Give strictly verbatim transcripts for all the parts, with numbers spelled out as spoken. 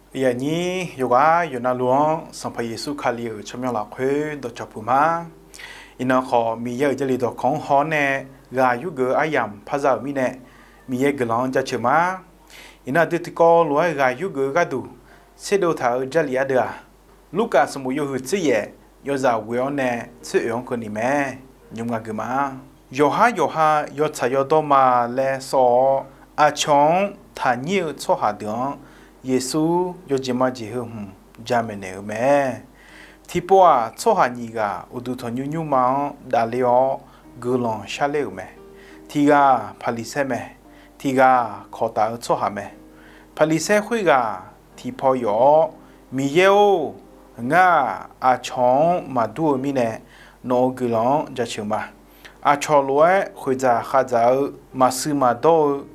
Yaqnyir yawqghaq yawqnavluf-anr Sanqpaq Yeqsur Kali-euq tsawrmyanr lafkhoer dawqcawq puq ma. Iqnan khawf, Miqyaer-euq Jarlif dawqkawq-anr haw-awr nae ghaq yurgeuf-eu aryamq par za-euq mirnae, Miqyaer guiqlanq-anr jaceuq ma. Iqnan aqdui tiqkawv lof-aer ghaq yurgeuf-eu gharduq tserdov taq-euq Jarlif ardeuv-aq, Lurkaf sanqbof yawhuiq tser yaef yawzaq ghoe-awr nae tser oeq-anr keuvni mae. Nymr nga geuf ma. Yawqhar yawqha yawtsaq yawdawr ma laer sawr-awr, aqcawq-anr taqnyir-eu tsawrhaq deuq-anr Yeqsur yawjeq majeq heu hmq jamaeq naeq-euq mae. Tiqpov-aq, tsawrhaq nyiq ghaq uqduq tanqnymr nymrma-anr davler-awr guiqlanq sharler-euq mae. Tiq ghaq Paqliqsaer mae. Tiq ghaq kawq taf-eu tsawrhaq mae. Paqliqsaer khoerghaq tiqpaw yawf-awr, Miqyaer-or, ngar-aq aqcawq-anr maqdur-eu mirnae, nawq-euq guiqlanq-anr jaceuq ma. Aqcawq lof-aer khoeqdzaq khavdzaq-eu maqsiq maqdawr-eu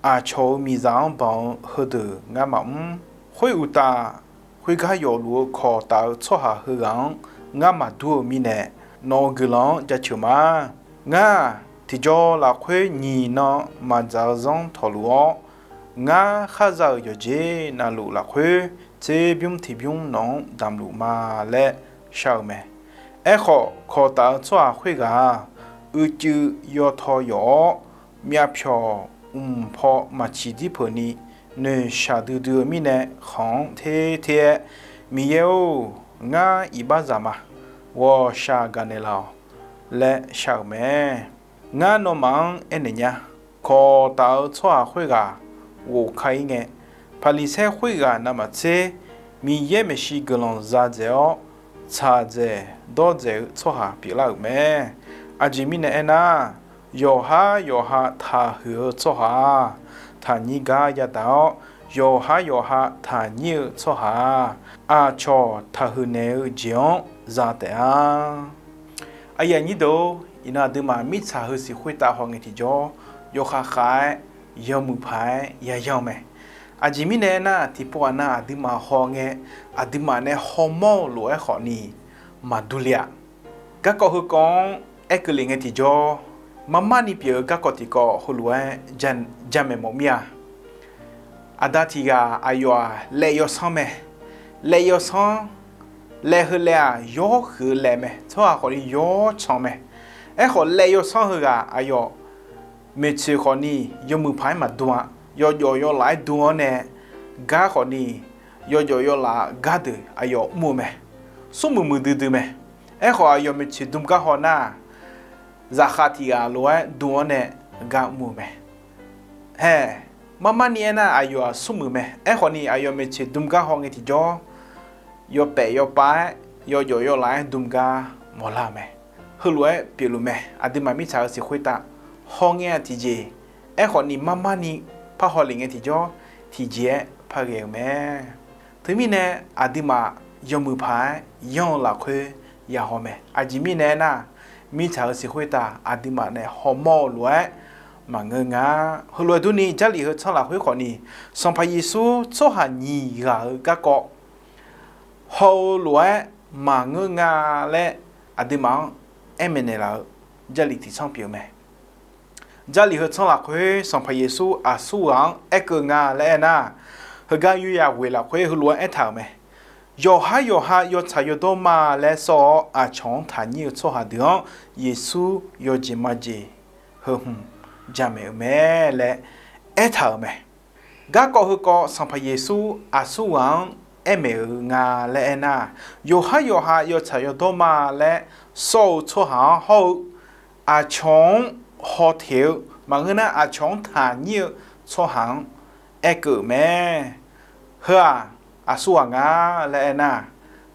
aqcawq-euq miqzaq-anr banq-eu heudeuq ngar maqmr. Khoeruqtaf, khoergar yawfluf-eu kawq taf-eu tsawrhaq heughaq-anr ngar maqdur-eu mirnae, nawq-euq guiqlanq-anr jaceuq ma. Ngar tiqjawr lafkhoer nyiq nan maqdzaq-eu zanr tawqluf-awr, ngar khar za-euq yawqjeq navluf lafkhoer tserbymr tiqbymr nawq-anr damqluf ma laer shar-eu mae. Aerkhawf, kawq taf-eu tsawrhaq khoerghaq-aq, uicuiv yawtaw yawf-awr, myavpyawq mq paw maqciq dir peuq ni, noeqshaq duidui-eu mirnae khanq-anr ter ter-aer, Miqyaer-or, ngar iqbaxzaq ma. Ghawqshaq gaqnaeq laf-awq laer shar-euq mae. Ngar nawmaf-anr aernaeq nya, kawq taf-eu tsawrhaq khoerghaq ghof ka-ir ngae, Paqliqsaer khoerghaq navmaqtser Miqyaer maeqshi guiqlanq za dzaeq-awr, tsaq dzaeq dawr dzaeq-eu tsawrhaq pyeuflar-euq mae. Aqjeq mirnae aernar, yawqhar yawqha taqhuiq-eu tsawrhaq-aq, taqnyir gar yadaq-awr, yawqhar yawqha taqnyir-eu tsawrhaq-aq, aqcawq taqhuiq naeq-eu jeq-anr za taef-a. Aqyuif aqnyir deuq-or, iqnan aqduimaf mirtsaq heu siq khoertav haw ngae tiqjawr, yawkhav khav-aer, yawmuiq paq-aer yayan-eu mae. Aqjeq mirnae aernar, tiqpov ghaq nav aqduimaf haw ngae, aqduimaf nae hawmawr-eu lof-aer khawfni maqdur le-a. Garkawv heukawv-anr aerkeuv lef ngae tiqjawr, marmarni pyeuf-eu garkawv tiqkawv heulof-aer jamaeq mawf mir-a. Aqda tiq ghaq aqyawf-aq laev yawsanr mae. Laev yawsanr, laev heu laev-aq yawr huiq-eu laev mae. Tsawrhaq khawfni yawr can mae. Aerkhawf, laev yawsanr heughaq aqyawf maeqtsoeq khawfni yawmuiq paq-aer maqdm-a. Yawjawf yawlaf-aer dm-awr nae gar khawfni, yawjawf yawlaf gardeuq aqyawf mr-eu mae. Smrmuiq muiqdui dui mae. Aerkhawf, aqyawf maeqtsoeq dm gar haw nar, zaqkhav tiq ghaq lof-aer dm-awr nae gar mr-eu mae. Hae, marmarni aernar, aqyawf-aq smrmuiq mae. Aerkhawfni, aqyawf maeqtsoeq dm gar haw ngae tiqjawr, yawpaef yawpav-aer, yawjawf yawlaf-aer dm gar mawqlar-eu mae. Heulof-aer pyeufluf mae. Aqduimaf mirtsaq-eu siq khoertav haw ngae-aq tiqjeq, aerkhawfni marmarni parhaw lef ngae tiqjawr, tiqjeq-aer parghae-eu mae. Teumirnae, aqduimaf yawmuiq paq-aer yanr-eu lafkhoer yahaw mae. Aqjeq mirnae aernar, mirtsaq-eu siq khoertav aqduimaf nae hawmawr-eu lof-aer maqngeur nga. Heulof-aer durni, Jarlif heu tsanr lafkhoer khawfni, Sanqpaq Yeqsur tsawrhaq nyiq ghaq-euq garkawv haw-eu lof-aer maqngeur nga laer aqduimaf-anr aer maeqnaeq laf-eu Jarlif tiq tsanr pyeuf-eu mae. Jarlif heu tsanr lafkhoer Sanqpaq Yeqsur aqsur ghaq-anr aerkeuv nga laer aernar, heugar yawya ghoeq lafkhoer heulof-aer aertaq-euq mae. Yawqhar yawqha yawtsaq yawdawr ma laer sawr-awr, aqcawq-anr taqnyir-eu tsawrhaq deuq-anr Yeqsur yawjeq majeq heu hmq jamaeq-euq mae laer aertaq-euq mae. Garkawv heukawv Sanqpaq Yeqsur aqsur ghaq-anr aer maeq-euq nga laer aernar, yawqhar yawqha yawtsaq yawdawr ma laer sawr-eu tsawrhaq-anr hawr-eu, aqcawq-anr haw teq-eu maqngeur nar, aqcawq-anr taqnyir-eu tsawrhaq-anr aerkeuv-euq mae. Heu-aq, aqsur ghaq nga laer aernar,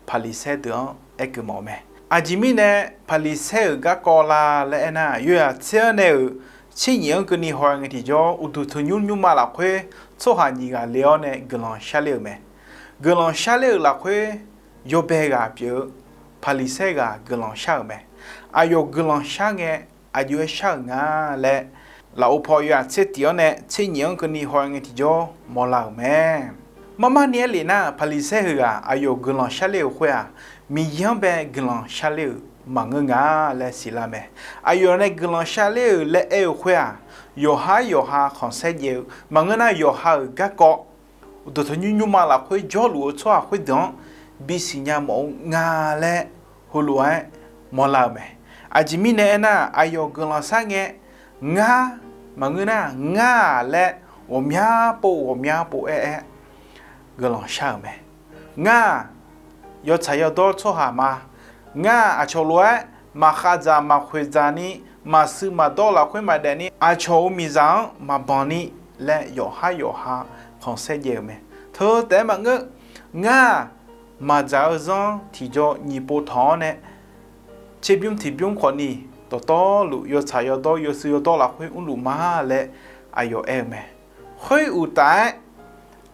Paqliqsaer deuq-anr aerkeuv mawf-eu mae. Aqjeq mirnae Paqliqsaer-euq garkawv la laer aernar, yawzaq tser-anr nae-euq tser nyiq-anr keuvni haw ngae tiqjawr, uqduq tanqnymr nymrma lafkhoer tsawrhaq nyiq ghaq le-awr nae guiqlanq sharler-euq mae. Guiqlanq sharler-euq lafkhoer yawbae ghaq pyeuf-eu Paqliqsaer ghaq guiqlanq shar-euq mae. Aqyawf guiqlanq shar ngae, aqjox-aer shar-euq nga laer, lafov paw yawzaq tser tiq-anr nae tser nyiq-anr keuvni haw ngae tiqjawr mawqlar-euq mae. Marmarni aerlef nar, Paqliqsaer heughaq aqyawf guiqlanq sharler-euq khoer-aq, Miqyaer-anr bae guiqlanq sharler-euq maqngeur nga laer siqlar mae. Aqyawf nae guiqlanq sharler-euq laer aer-eu khoer-aq, yawqhar yawqha khanqsaer jaev-eu maqngeur nar, yawqha-euq garkawv uqduq tanqnymr nymrma lafkhoer jawrluf-eu tsawrhaq khoerdeuq-anr bisiq nya mawf-eu nga laer heulof-aer mawrlar-eu mae. Aqjeq mirnae aernar, aqyawf guiqlanq shar ngae, ngar, maqngeur nar, ngar-aq laer ghawqmya pov ghawqmya pov aer-aer guiqlanq shar-euq mae. Ngar-aq, yawtsaq yawdawr tsawrhaq ma. Ngar-aq, aqcawq lof-aer maqkhav dzaq maqkhoeq dzaq ni, maqsui maqdawr lafkhoer maqdaef ni, aqcawq-euq miqzaq-anr maqbanq ni laer yawqhar yawqha khanqsaer jaev-eu mae. Teu taef-aer maqngeur, ngar-aq, maqdzaq-eu zanr tiqjaw nyiq pov tanq-awr nae, tserbymr tiqbymr khawfni, dawqtawvluf yawtsaq yawdawr yawshuif yawdawr lafkhoer mrluf ma laer aqyawf aer-eu mae. Khoeruqtaf-aer,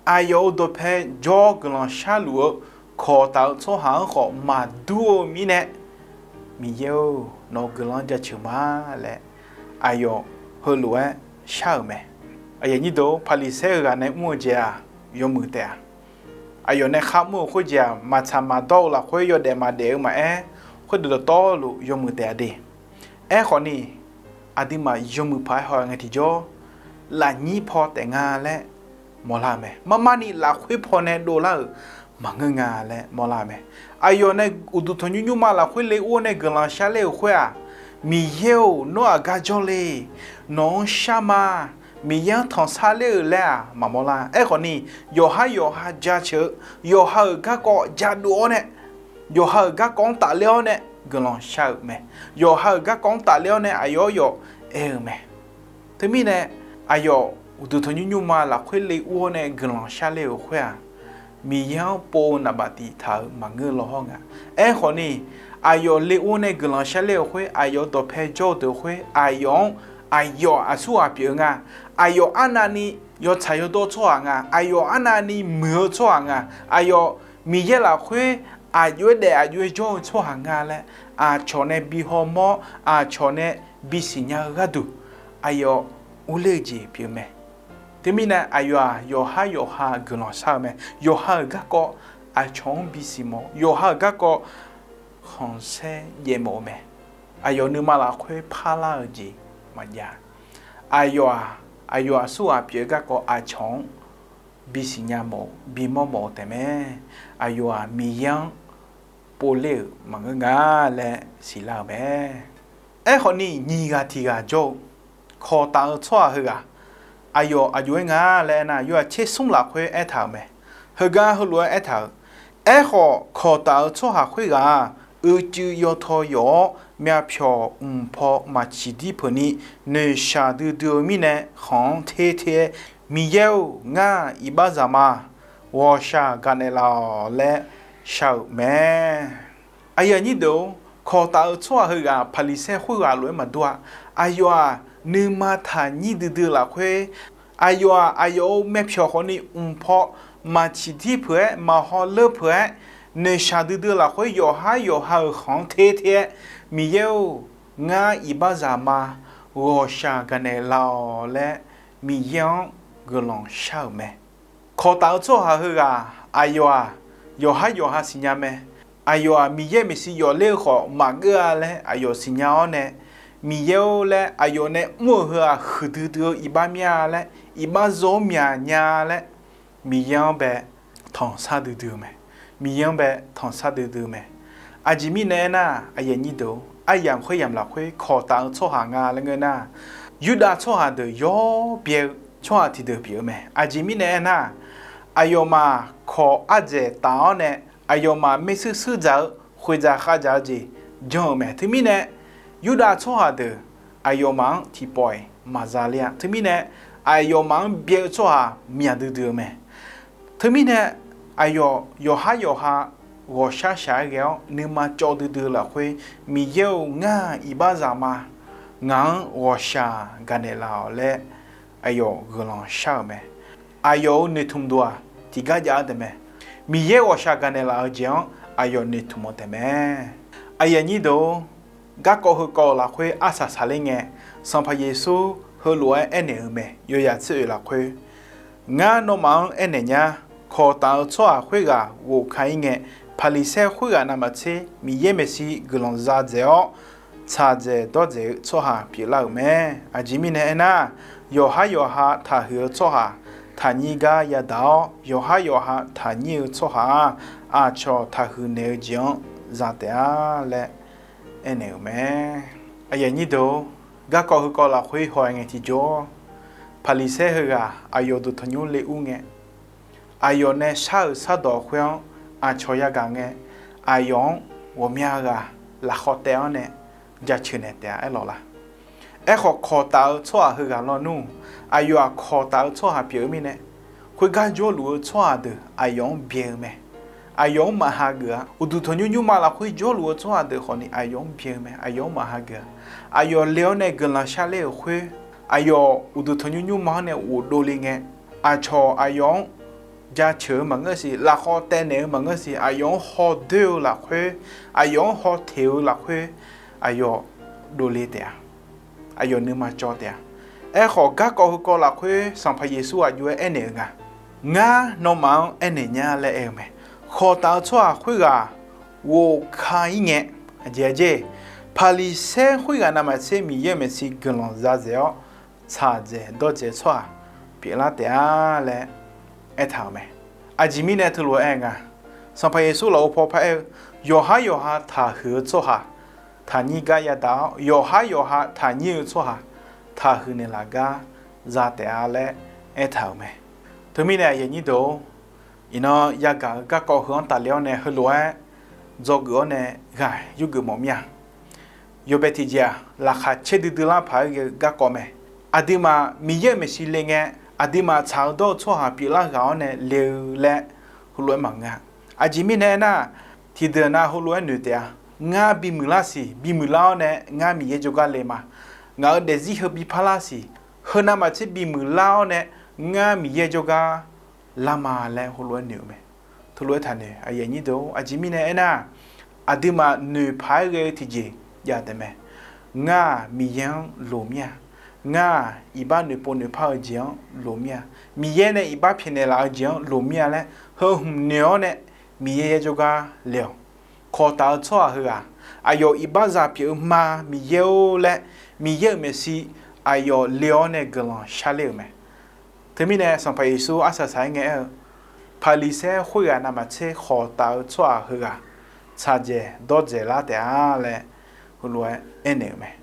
aqyawf-euq dawqpae jawr guiqlanq sharluf-eu kawq taf-eu tsawrhaq-anr khawf maqdur-eu mirnae, Miqyaer-or, nawq-euq guiqlanq-anr jaceuq ma laer aqyawf heulof-aer shar-euq mae. Aqyuif aqnyir deuq-or, Paqliqsaer heughaq nae mr-eu jeq-aq, yawmuiq taef-a. Aqyawf nae kharmr-euq khoerjeq-aq, maqtsaq maqdawr-eu lafkhoer yawdaef maqdaef-eu maqaer, khoerdeuq dawqtawvluf yawmuiq taef-a de. Aerkhawfni, aqduimaf yawmuiq paq-aer haw-a ngae tiqjawr, lafnyir paw taef nga laer mawrlar-eu mae. Marmarni lafkhoer pawnae dovlar-euq maqngeur nga laer mawrlar-eu mae. Aqyawf nae uqduq tanqnymr nymrma lafkhoer le ur-awr nae guiqlanq sharler-euq khoer-aq, Miqyaer-or, nawr aqgar jawrle, nawq-anr shar ma, Miqyaer-anr tanqsar ler-euq laer-aq maqmawrlar. Aerkhawfni, yawqhar yawqha jaceuq-eu, yawqha-euq garkawv jadov-awr nae, yawqha-euq garkawv-anr tafler-awr nae guiqlanq shar-euq mae. Yawqha-euq garkawv-anr tafler-awr nae aqyawf-anr yawf aer-eu mae. Teumirnae, aqyawf uqduq tanqnymr nymrma lafkhoer le ur-awr nae guiqlanq sharler-euq khoer-aq, Miqyaer-anr pov-eu naqbaf tiq taq-euq maqngeur law hawr nga. Aerkhawfni, aqyawf le ur-awr nae guiqlanq sharler-euq khoer, aqyawf-euq dawqpae jawr-eu deuq khoer, aqyawf-anr, aqyawf aqsur ghaq pyeuf-eu nga. Aqyawf arnavni yawtsaq yawdawr tsawrhaq nga. Aqyawf arnavni muiq-eu tsawrhaq nga. Aqyawf Miqyaer lafkhoer aqjox-aer daef aqjox-aer jawr-eu tsawrhaq nga laer, aqcawq nae bi hawmawr, aqcawq nae bisiq nya-eu gharduq, aqyawf urler-eu jeq pyeuf mae. Teumirnae aqyawf-aq, yawqhar yawqha guiqlanq shar-eu mae. Yawqha-euq garkawv aqcawq-anr bisiq mawf, yawqha-euq garkawv khanqsaer jaev mawf-eu mae. Aqyawf nuima lafkhoer parlar-eu jeq maqjav. Aqyawf-aq, aqyawf aqsur ghaq pyeuf-eu garkawv aqcawq-anr bisiq nya mawf-eu, bimawr mawf-eu taef mae. Aqyawf-aq, Miqyaer-anr povler-euq maqngeur nga laer siqlar-eu mae. Aerkhawfni, nyiq ghaq tiq ghaq jawr-eu kawq taf-eu tsawrhaq heughaq, aqyawf aqjox-aer nga laer aernar, yawhaq tser smr lafkhoer aertaq-euq mae. Heugar heulof-aer aertaq-euq, Aerkhawf, kawq taf-eu tsawrhaq khoerghaq-aq, uicuiv yawtaw yawf-awr, myavpyawq mqpaw maq ciqdir peuq ni, noeqshaq duidui-eu mirnae, khanq-anr ter ter-aer, Miqyaer-or, ngar-aq iqbaxzaq ma, ghawqshaq gaqnaeq laf-awq laer shar-euq mae. Aqyuif aqnyir deuq-or, kawq taf-eu tsawrhaq heughaq Paqliqsaer khoerghaq lof-aer maqdur-a. Aqyawf-aq, nuima taqnyir duidui lafkhoer, aqyawf-aq, aqyawf-euq myavpyawq khawfni mqpaw maq ciqdir peuq-aer, maq hawleur peuq-aer, noeqshaq duidui lafkhoer yawqhar yawqha-euq khanq-anr ter ter-aer, Miqyaer-or, ngar iqbaxzaq ma, ghawqshaq gaqnaeq laf-awq laer Miqyaer-anr guiqlanq shar-euq mae. Kawq taf-eu tsawrhaq heughaq aqyawf-aq, yawqhar yawqha siqnya mae. Aqyawf-aq, Miqyaer maeqshi yawf ler-eu khawf maqgeur-a laer aqyawf siqnya-awr nae, Miqyaer-or laer aqyawf nae mr-euq heu-aq, huiqdui dui-eu iqbax mir-a laer, iqbax zaw-awr myaq nya laer, Miqyaer-anr bae tanqsar duidui-eu mae. Miqyaer-anr bae tanqsar duidui-eu mae. Aqjeq mirnae aernar, aqyuif aqnyir deuq-or, aryamq khoeryamq lafkhoer kawq taf-eu tsawrhaq nga laer ngeur nar, Yurdav tsawrhaq deuq yawr byae-eu tsawrhaq tiqdeuq pyeuf-eu mae. Aqjeq mirnae aernar, aqyawfmaf kawq ardzaeq taf-awr nae, aqyawfmaf maershuir shuir dzaq-eu, khoeqdzaq khavdzaq-eu jeq janr-eu mae. Teumirnae, Yurdav tsawrhaq deuq aqyawfmaf-anr tiqpawf-iq maqza ler-a. Teumirnae, aqyawfmaf-anr byae-eu tsawrhaq myaq duidui-eu mae. Teumirnae, aqyawf yawqhar yawqha ghawqshar shaq-aer ghae-awr nuima cawv duidui lafkhoer, Miqyaer-or, ngar-aq iqbaxzaq ma, ngaq-anr ghawqshaq gaqnaeq laf-awq laer aqyawf guiqlanq shar-euq mae. Aqyawf-euq noeqtmq duq-aq tiqgar jav-eu taef mae. Miqyaer ghawqshaq gaqnaeq laf-eu jeq-anr aqyawf noeqtmq-eu taef mae. Aqyuif aqnyir deuq-or, garkawv heukawv-euq lafkhoer arsaq saqler ngae, Sanqpaq Yeqsur heulof-aer aernaeq-eu mae. Yawyaq tser oeq lafkhoer, Ngar nawmaf-anr aernaeq nya, kawq taf-eu tsawrhaq khoerghaq ghofka-ir ngae, Paqliqsaer khoerghaq navmaqtser Miqyaer maeqshi guiqlanq za dzaeq-awr, tsaq dzaeq dawr dzaeq-eu tsawrhaq pyeuflar-euq mae. Aqjeq mirnae aernar, yawqhar yawqha taqhuiq-eu tsawrhaq taqnyir gar yadaq-awr, yawqhar yawqha taqnyir-eu tsawrhaq-aq, aqcawq taqhuiq naeq-eu jeq-anr za taef-a laer aernaeq-euq mae. Aqyuif aqnyir deuq-or, garkawv heukawv lafkhoer haw-aer ngae tiqjawr, Paqliqsaer heughaq aqyawf uqduq tanqnymr le ur ngae, aqyawf nae shar-euq shardawq khoer-anr aqcawq yagaq ngae, aqyawf-anr ghawqmya ghaq lafkhawf taev-awr nae jaceuq naeq taef-a aerlawq la? Aerkhawf, kawq taf-eu tsawrhaq heughaq lawnmr, aqyawf-aq kawq taf-eu tsawrhaq pyeuf-eu mirnae, khoergar jawrluf-eu tsawrhaq deuq aqyawf-anr byae-eu mae. Aqyawf-anr maqha geuf-a. Uqduq tanqnymr nymrma lafkhoer jawrluf-eu tsawrhaq deuq khawfni aqyawf-anr byae-eu mae, aqyawf-anr maqha geuf-a. Aqyawf le-awr nae guiqlanq sharler-euq khoer, aqyawf uqduq tanqnymr nymrma-anr nae ghofdov le ngae, aqcawq aqyawf-anr jaceuq-eu maqngeur siq, lafkhawf taev naeq-eu maqngeur siq, aqyawf-anr hawdoer-eu lafkhoer, aqyawf-anr hawteq-eu lafkhoer, aqyawf dovle taef-a. Aqyawf nuima cawv taef-a. Aerkhawf, garkawv heukawv lafkhoer Sanqpaq Yeqsur aqjox-aer aernaeq-eu nga, Ngar nawmaf-anr aernaeq nya laer aer-eu mae. Kawq taf-eu tsawrhaq khoerghaq ghofka-ir ngae, aqjeq-aer jeq, Paqliqsaer khoerghaq navmaqtser Miqyaer-euq maeqshi guiqlanq za dzaeq-awr, tsaqdzaeq dawrdzaeq tsawrhaq pyeuflar taef-a laer aertaq-euq mae. Aqjeq mirnae teulof-aer aer nga, Sanqpaq Yeqsur lafov paw paraer-eu, yawqhar yawqha taqhuiq-eu tsawrhaq taqnyir gar yadaq-awr, yawqhar yawqha taqnyir-eu tsawrhaq taqhuiq naeqlaf gar za taef-a laer aertaq-euq mae. Teumirnae aqyuif aqnyir deuq-or, iqnan yagaq-eu garkawv heu-anr tafle-awr nae heulof-aer dzawgeuf-awr nae ghaq yurgeuf mawf mir-a. Yawbae tiqjeq-aq, laqkhaq caer duidui lar paq-aer ghae-eu garkawv mae. Aqduimaf Miqyaer-euq maeqshi le ngae, aqduimaf tsaq-eu dawr-eu tsawrhaq pyeuflar ghaq-awr nae le-eu laer heulof-aer maqngeur-a. Aqjeq mirnae aernar, tiqdeuq nav heulof-aer noeq taef-a. Ngar bimuiq lar siq, bimuiq lar-awr nae ngar Miqyaer jawrgar le ma. Ngaq-euq daefzir heu bi parlar siq, heu navmaqtser bimuiq lar-awr nae ngar Miqyaer jawrgar lar ma laer heulof-aer noeq-eu mae. Teulof-aer taqnoeq, aqyuif aqnyir deuq-or, aqjeq mirnae aernar, aqduimaf noeqpaq-aer ghae-eu tiqjeq jav taef mae. Ngar-aq Miqyaer-anr loq mir-a. Ngar-aq iqbax noeqpov noeqpar-eu jeq-anr loq mir-a. Miqyaer nae iqbax pyaeqnaeq laf-eu jeq-anr loq mir-a laer heu hmq noeq-awr nae Miqyaer yaer jawrgar le-awq. Kawq taf-eu tsawrhaq heughaq, aqyawf iqbaxzaq pyeuf-eu ma, Miqyaer-or laer, Miqyaer-euq maeqshi aqyawf le-awr nae guiqlanq sharler-euq mae. Teumirnae Sanqpaq Yeqsur arsaq saq-aer ngae aer-eu, Paqliqsaer khoerghaq navmaqtser kawq taf-eu tsawrhaq heughaq tsaqdzaeq dawrdzaeq lar taef-a laer heulof-aer aernaeq-euq mae.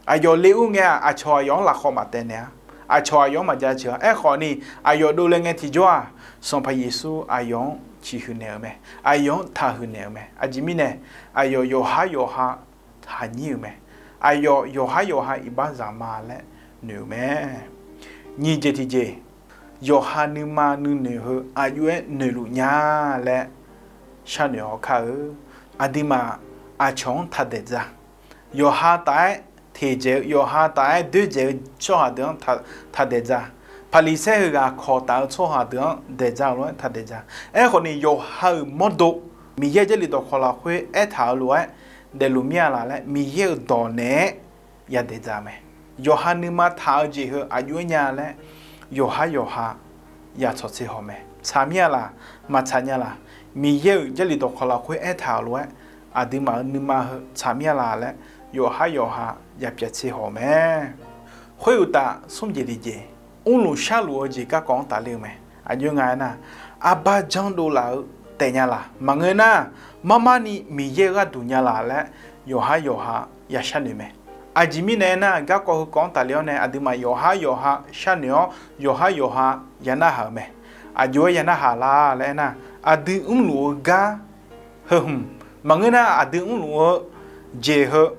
Aqyawf le ur ngae-aq, aqcawq aqyawf-anr lafkhawf maqtaev naeq-a. Aqcawq aqyawf-anr maqjaceuq-a. Aerkhawfni, aqyawf dovle ngae tiqjawr-aq, Sanqpaq Yeqsur aqyawf-anr ciqhuiq naeq-euq mae. Aqyawf-anr taqhuiq naeq-euq mae. Aqjeq mirnae, aqyawf yawqhar yawqha taqnyir-euq mae. Aqyawf yawqhar yawqha iqbaxzaq ma laer noeq-euq mae. Nyiq jeq tiqjeq, yawqha nuima nuinoeq heu aqjox-aer noeqluf nya laer sharnoeq hawkar-eu. Aqduimaf aqcawq-anr taqdaeq dza. Yawqha taf-aer teqdzaeq-eu, yawqha taf-aer doerdzaeq-eu tsawrhaq deuq-anr taqdaeq dza. Paqliqsaer heughaq kawq taf-eu tsawrhaq deuq-anr daeq dza-eu lof-aer taqdaeq dza. Aerkhawfni yawqha-euq mawrdo, Miqyaer Jarlif dawqkawq lafkhoer aertaq-euq lof-aer daefluf mir-a laf laer Miqyaer-euq dawq naeq-aer yadaeq dza mae. Yawqha nuima taq-eu jeq heu aqjox-aer nya laer yawqhar yawqha ya tsawq tser haw mae. Tsaq mir-a laf, maqtsaq nya laf, Miqyaer-euq Jarlif dawqkawq lafkhoer aertaq-euq lof-aer aqduimaf-euq nuima heu tsaq mir-a laf laer yawqhar yawqha ya pyav tser haw mae. Khoeruqtaf smr jeq tiqjeq, mrluf sharluf-eu jeq garkawv-anr tafler-eu mae. Aqjox nga aernar, arbar janrdov laf-eu taef nya laf, maqngeur nar, marmarni Miqyaer-euq gharduq nya laf laer yawqhar yawqha ya sharnoeq mae. Aqjeq mirnae aernar, garkawv heukawv-anr tafler-awr nae aqduimaf yawqhar yawqha sharnoeq-awr yawqhar yawqha ya narhaq-euq mae. Aqjox-aer ya narhaq lar laer aernar, aqdui mrluf-eu gar heu hmq, maqngeur nar aqdui mrluf-eu jeq heu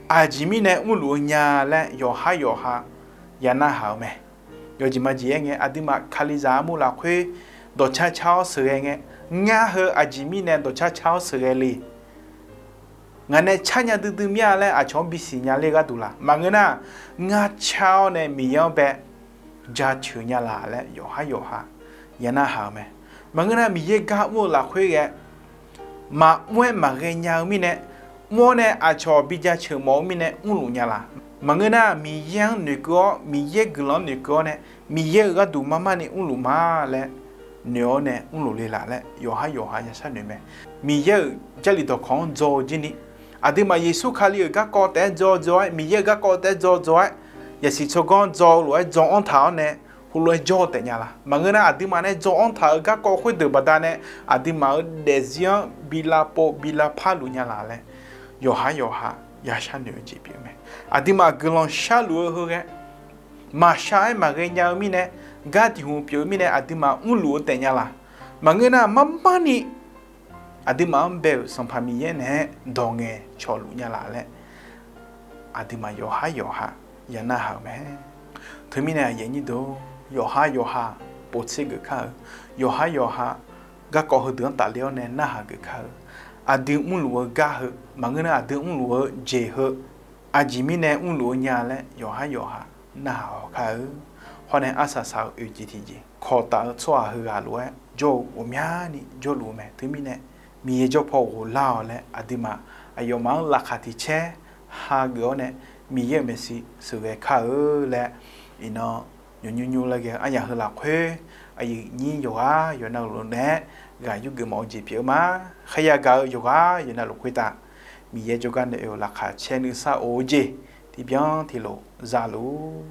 aqjeq mirnae mrluf-eu nya laer yawqhar yawqha ya narhaq-euq mae. Yawjeq majeq aer ngae, aqduimaf Kalizaq armur lafkhoer dawqcar car-awr sheuqghae ngae, ngar heu aqjeq mirnae dawqcar car-awr sheuqghae le. Ngaq nae car nya duidui mir-a laer aqcawq-anr bisiq nya ler gharduq laf. Maqngeur nar, ngar car-awr nae Miqyaer-anr bae jaceuq nya laf laer yawqhar yawqha ya narhaq-euq mae. Maqngeur nar, Miqyaer gar mr-eu lafkhoer ghae maqmr-aer maqghae nya-eu mirnae, mr-awr nae aqcawq bi jaceuq mawf-eu mirnae mrluf nya laf. Maqngeur nar, Miqyaer-anr noeqkeuv-awr, Miqyaer guiqlanq-anr noeqkeuv-awr nae, Miqyaer-euq gharduq marmarni mrluf ma laer noeq-awr nae mrluf le laf laer yawqhar yawqha ya sharnoeq mae. Miqyaer-euq Jarlif dawqkawq-anr dzaw-eu jir ni, aqduimaf Yeqsur Kali-euq garkawv taef-aer dzaw dzaw-aer, Miqyaer-euq garkawv taef-aer dzaw dzaw-aer, yasiq tsawrganr dzaw-eu lof-aer dzaw-anr taq-awr nae heulof-aer jawr-eu taef nya la? Maqngeur nar, aqduimaf nae dzaw-anr taq-euq garkawv khoerdeuq baqdanae aqduimaf-euq daefzir-anr bi lavpov bi lavpar luf nya laq laer, yawqhar yawqha ya sharnoeq-eu jeq pyeuf-eu mae. Aqduimaf guiqlanq sharluf-eu heughae maqshaq-aer maqghae nya-eu mirnae, gar tiq hmq pyeuf-eu mirnae aqduimaf mrluf-eu taef nya laq? Maqngeur nar, marmarni aqduimaf-anr bae-euq Sanqpaq Miqyaer naeq-aer dawq ngaeqcawq luf nya laf laer, aqduimaf yawqhar yawqha ya narhaq-euq mae. Teumirnae aqyuif aqnyir deuq, yawqhar yawqha povtser geuf kar-eu, yawqhar yawqha garkawv heudeuq-anr tafler-awr nae narhaq geuf kar-eu, aqdui mrluf-eu gar heu maqngeur nar, aqdui mrluf-eu jeq heu aqjeq mirnae mrluf-eu nya laer yawqhar yawqha narhaq haw kar-eu. Hawr nae arsaq saq-eu oeq jeq tiqjeq kawq taf-eu tsawrhaq heughaq lof-aer jawr-eu ghawqmyani jawrluf-eu mae. Teumirnae Miqyaer jawr paw ghoflar-awq laer aqduimaf aqyawfmaf-anr laqkhaq tiq caer hageuf-awr nae, Miqyaer-euq maeqshi sheuqghae kar-eu laer, iqnan nymrnymr laer ghae-eu aryaq heu lafkhoer aqyuif nyir yawqghaq yawqnavluf naeq-aer ghaq yurgeuf mawf-eu jeq pyeuf-eu ma. Khaeryaq gaq-eu yawqghaq yawqnavluf khoertav Miqyaer jawrgar nae oe-euq laqkhaq caer nuisar of-eu jeq tiqbyan tiqlof za luf-ur.